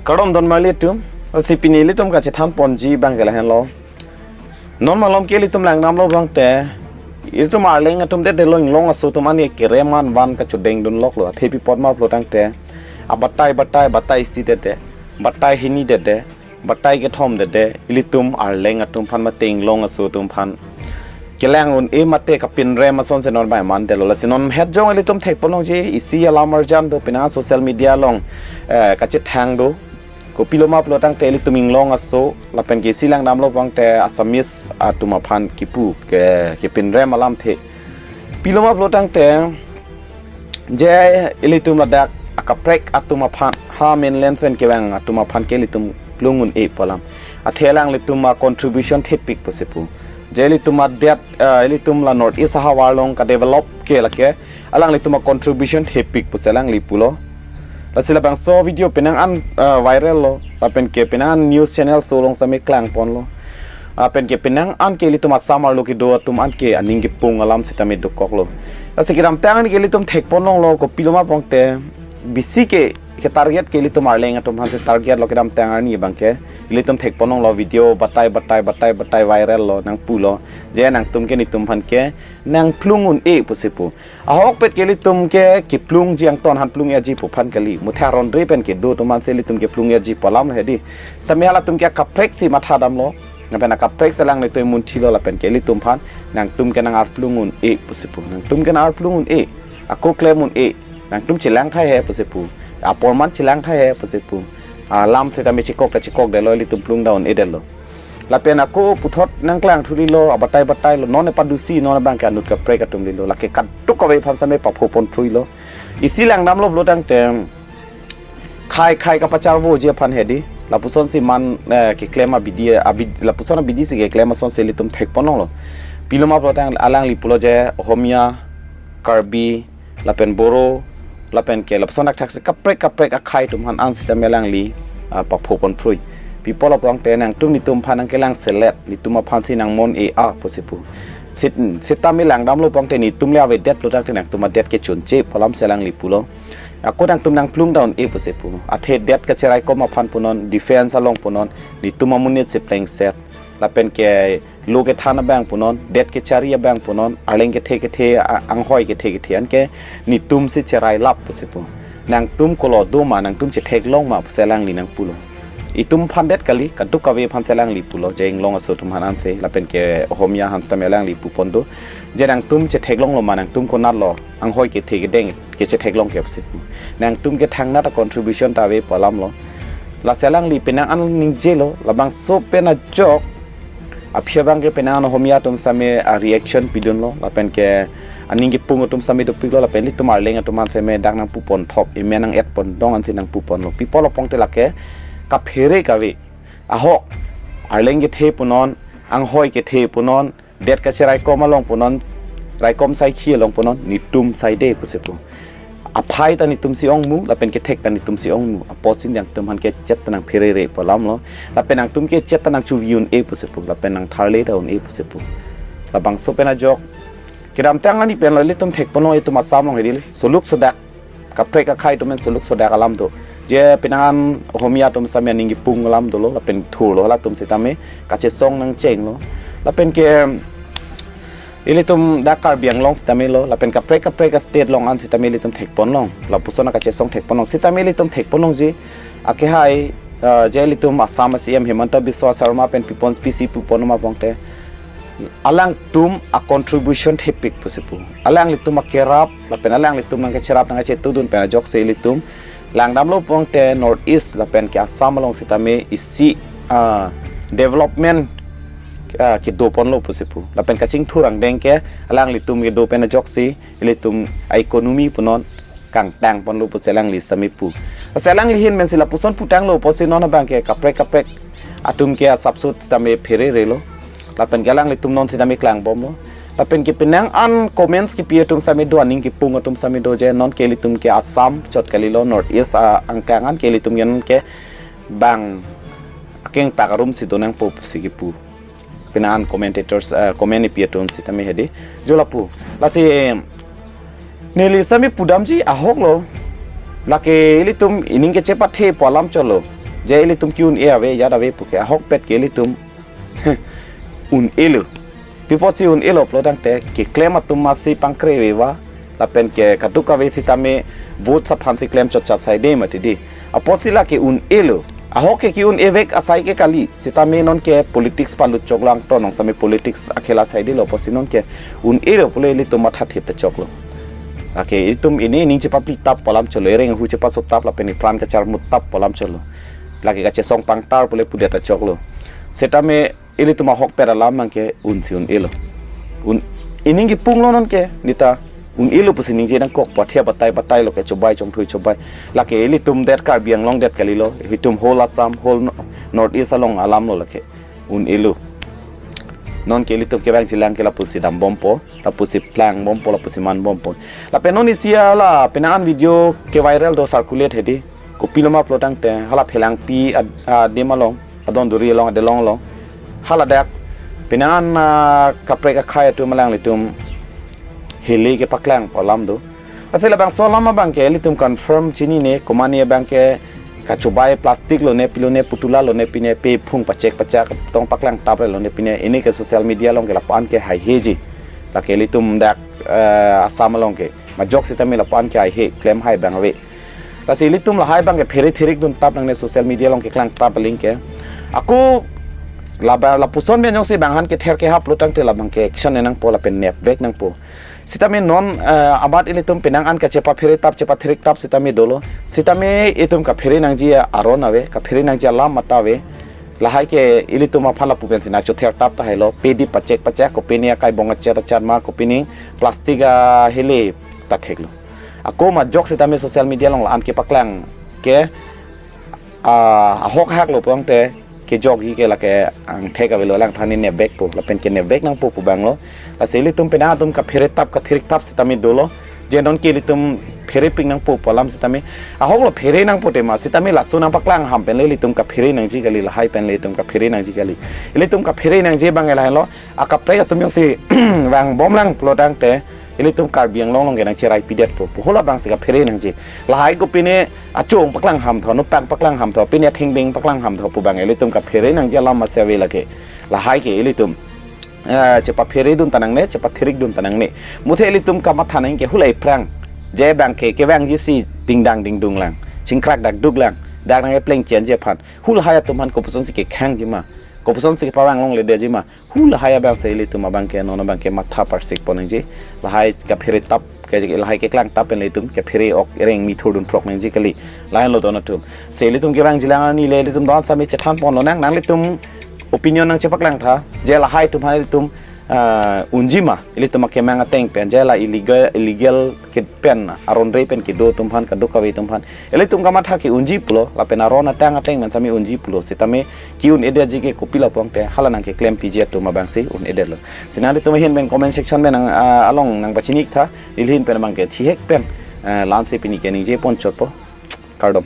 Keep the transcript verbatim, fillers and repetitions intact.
Kardom don mali atum, si pini ilitum kachethan ponji abang ke lahenlo. Non malom ke ilitum langdamlo abang te, ilitum Arleng atum det det lo, inglong aso atum an ke kereman van kachudeng dunlok lo, athe pi apot ma pulo tangte, abatai batai, batai isi det det, batai hini det det, batai kethom det det, ilitum Arleng atum aphan mate inglong aso atum aphan kelang un-e mate kapinrem ason si non bai man det lo. Lasi non het jong ilitum thek ponlongji, isi alam arjan do, penang social media along, eh, kachethang do. Kopilo ma pulo tangte ilitum inglong aso, lapen ke isi langdamlo abang te Assamese atum aphan kipu ke, kepinrem alamthe. Pilo ma pulo tangte, je ilitum ladak akaprek atum aphan, ha mainland pen kevang atum aphan ke ilitum plung un-e pu alam. Athe alanglitum a-contribution thepik pusi pu. Je ilitum adet, eh, ilitum la North East ahavar along kadevelop ke lake, alanglitum a-contribution thepik pusi alangli pulo. Lasi labangso video penang an, eh, viral lo, lapen ke penang an news channel so along sitame klang ponlo. Lapen ke penang an ke ilitum Assam arlo kedo atum an ke aning kepung alam sitame dokok lo. Lasi kedamtang arni ke ilitum thek ponlonglo, kopilo ma pulo tangte, bisi ke, ke target ke ilitum Arleng atum aphan si target lo kedamtang arni abang ke. Ilitum thek ponlonglo video batai batai batai batai viral lo, nangpulo, je nangtum ke netum aphan ke nangplung un-e pusi pu. Ahokpet ke ilitum ke keplungji, angton aphan plung-eji pu aphan kali, muthe aron re pen kedo atum aphan si ilitum keplung-eji pu alam lo hedi. Sitame halatum ke akaprek si matha damlo, lapen akaprek si alanglitum emunthi lo, lapen ke ilitum aphan nangtum ke nang-arplung un-e pusi pu. Nangtum ke nang-arplung un-e, ako klem un-e, nangtum chelang thai he pusi pu, aporman chelang thai he pusi pu. Alam sitame chekok ta chekok det lo, ilitum plung ta un-e det lo. Lapen ako puthot nangklang thuli lo, abatai batai lo, non epadusi, non abang ke anut kaprek atum lilo, lake kadokave aphan sitame papho pon phrui lo. Isi langdamlo pulo tangte, khai khai kapacharvoji aphan hedi. Lapuson si man, eh, keklem abidi, abid-, lapuson abidi si keklem ason si ilitum thek ponlonglo. Pilo ma pulo tang alangli pulo je Ohomia, Karbi, lapen Boro, lapen ke lapuson thakthak si kaprek kaprek akhei atum aphan an sitame alangli, ah, papho pon phrui. Pi apot pulo tangte nangtum netum aphan nangkelang selet, netum aphan si nang-mon-e-a pusi pu. Sit, sitame langdamlo pulo tangte netum le avedet pulo tangte nangtum adet ke chunche pu alam si alangli pulo. Ako nangtum nangplung ta un-e pusi pu. Athe det kacheraikom aphan punon, defense along punon, netum amonit si plengset, lapen ke lo kethan abang punon, det kechari abang punon, arleng kethe kethe, a-, anghoi kethe kethe an ke netum si cherai lap pusi pu. Nangtum kolo do ma, nangtum chetheklong ma pusi alangli nangpulo. Itum aphan det kali, kadokave aphan si alangli pulo, je inglong aso atum aphan an si, lapen ke Ohomia aphan sitame alangli pu pon do. Je nangtum chetheklonglo ma, nangtum konat lo anghoi kethe kedeng kechetheklong ke pusi pu. Nangtum ke thangnat a-contribution ta ave pu alam lo. Lasi alangli penang an ningjelo, labangso pen ajok aphi abang ke penang an Ohomia atum sitame a-reaction pidunlo, lapen ke aning kepung atum sitame dopik lo, lapen ilitum Arleng atum aphan sitame dak nangpu pon thop, emen nang-et pon dong an si nangpu ponlo. Pi apot pulo tangte lake kaphere kave, ahok, arleng kethe punon, anghoi kethe punon, det kacheraikom along punon, raikom saikhi along punon, netum saide pusi pu. Aphai ta netum si ongmu, lapen kethek ta netum si ongmu. Apotsi nangtum aphan kechet ta nangpherere pu alam lo. Lapen nangtum kechet ta nangchuvi un-e pusi pu, lapen nangtharle ta un-e pusi pu. Labangso pen ajok, kedamtang arni pen lo ilitum thek ponlong, itum Assam along hedi le, soluk sodak, kaprek akhei atum an soluk sodak alam do. Je penang an Ohomia atum sitame aning kepung alam dolo, lapen thurlo, halatum sitame kachesong nangchenglo. Lapen ke ilitum dak Karbi Anglong sitame lo, lapen kaprek kaprek a-state along an sitame ilitum thek ponlong, lapuson akachesong thek ponlong, sitame ilitum thek ponlongji, akehai, eh, je ilitum Assam a-C M Himanta Biswa Sarma pen pi pon, pisi pu pon ma pulo tangte, alangtum a-contribution thepik pusi pu. Alanglitum akerap, lapen alanglitum nangkecherap nangkachetudun pen ajok si ilitum langdamlo pulo tangte North East lapen ke Assam along sitame isi, ah, development, ah, kedo ponlo pusi pu. Lapen kachingthur angdeng ke alanglitum kedo pen ajok si ilitum a-economy punon kangtang ponlo pusi alangli sitame pu. Lasi alangli ahin pensi lapuson putanglo apotsi non abang ke kaprek kaprek atum ke asapsut sitame phererelo. Lapen ke alanglitum non sitame klangbomlo. Lapen ke penang an comments kipi atum sitame do, aning kepung atum sitame do, je non ke ilitum ke Assam chot kalilo, North East a-angkang an ke ilitum ke non ke bang akengpak arum si do nangpo pusi kipu. Penang an commentators, eh, comment kipi atum sitame hedi. Jo lapu. Lasi neli sitame pudamji ahok lo. Lake ilitum ining kechepathe pu alam chotlo. Je ilitum ke-un-e ave, ajat ave puke, ahokpet ke ilitum un-elo. Pi apotsi un-elo pulo tangte, keklem atum masi pangkre ave va, lapen ke kadokave sitame votes aphansi klem chotchat saide mati di. Apotsi lake un-elo. Ahok ke ke-un-e vek asai ke kali, sitame nonke politics palut choklo, angton nong sitame politics akhela saidelo, apotsi nonke un-elo pule ilitum mathathip ta choklo. Lake itum ini ning chepaplitap pu alam cholo, ereng hu chepasotap lapen ipran kacharmuttap pu alam cholo. Lake kachesong pangtar pule pudet ta choklo. Sitame ilitum ahokpet alam abangke unsi un-elo. Un, ining kipunglo nonke, neta un-elo pusi ningje nangkok, pathe batai batailo ke, chobai chongthui chobai. Lake ilitum det Karbi Anglong det kalilo, itum whole Assam, whole no-, North East along alamlo lake. Un-elo. Nonke ilitum kevangjilang ke lapusi dambompo, lapusi plangbompo, lapusi manbompo. Lapen non isi hala penang an video ke viral do, circulate hedi. Kopiloma pulo tangte, hala Phelangpi ad-, adim along, adon duri along, adelong along. Hala dak, penang an, ah, kaprek akhei atum alanglitum hile kepaklang pu alam do. Lasi labangso alam abangke ilitum confirm chinine, komatne abangke kachobai plastic lone, pilone, putula lone, pine pe phung pachek pachak tong paklangtap lone, pine ini ke social media along ke lapu-an ke haiheji. Lake ilitum dak, eh, Assam along ke. Majok sitame lapu-an ke haihe, klem hai abang ave. Lasi ilitum lahai abangke phere thirik duntap nangne, social media along keklangtap aling ke. Ako laba, lapuson pen jongsi bang aphan kether kehap lo tangte labangke action nangpo lapen nepvek nangpo. Sitame non, eh, amat ilitum penang an kachepapheretap, chepathiriktap sitame dolo. Sitame itum kaphere nangji aron ave, kaphere nangji alam mata ave. Lahai ke ilitum aphan lapu pensi nangchothertap tahailo, pedi pachek pachek, kopine akai bong achet achet ma, kopine plastic ahile ta theklo. Ako majok sitame social media along la-an kepaklang ke, ah, ahok hak lo pulote kejokji ke lake angthek avelo, alangthan nepvekpo, lapen kenepvek nangpo pu abanglo. Lasi ilitum penang atum kapheretap kathiriktap sitame dolo. Je nonke ilitum pherepik nangpo pu alam sitame. Ahok lo phere nangpo tema, sitame laso nangpaklang ham pen le ilitum kaphere nangji kali, lahai pen le ilitum kaphere nangji kali. Ilitum kaphere nangji abang lahai lo, akaprek atum jongsi vangbomlang pulo tangte, ilitum Karbi Anglong along ke nangcherai pidetpo. Pu hala abangsi kaphere nangji. Lahai kopine achong paklang hamtha, nupang paklang hamtha, pine athengbeng paklang hamtha pu abang ilitum kaphere nangji alam masi ave lake. Lahai ke ilitum, eh, chepaphere dun ta nangne, chepathirik dun ta nangne. Muthe ilitum kamatha nang ke hula aphrang. Je abangke kevangji si dingdang dingdung lang, chingkrak dakduk lang, dak nangkepleng chenji aphan. Hu lahai atum aphan kopusonsi kekhangji ma, kopusonsi kepavang longledetji ma. Hu lahai abangsi ilitum abangke non abangke matha parsikpon nangji. Lahai kapheretap ke, lahai keklangtap pen ilitum kaphere ok ereng mithurdun phrok nangji kali. Lahenlo don atum. Si ilitum kevangjilang arni le ilitum don sitame chethanpon lonang, nanglitum opinion nangchepaklangtha. Je lahai atum aphan ilitum, ah, unji ma, ilitum akemang ateng pen, je la illegal, illegal ke pen, aron re pen kedo atum aphan, kadokave atum aphan. Ilitum kamatha ke unji pulo, lapen aron atang ateng pen sitame unji pulo. Sitame ke-un-edetji ke kopilo pulote, hala nangkeklem piji atum abangsi un-edetlo. Si nanglitum ahin pen comment section pen nang, ah, along nangpachinik tha, neli ahin pen abangke thihek pen, ah, la-ansi pini ke ningjeponchotpo. Kardom.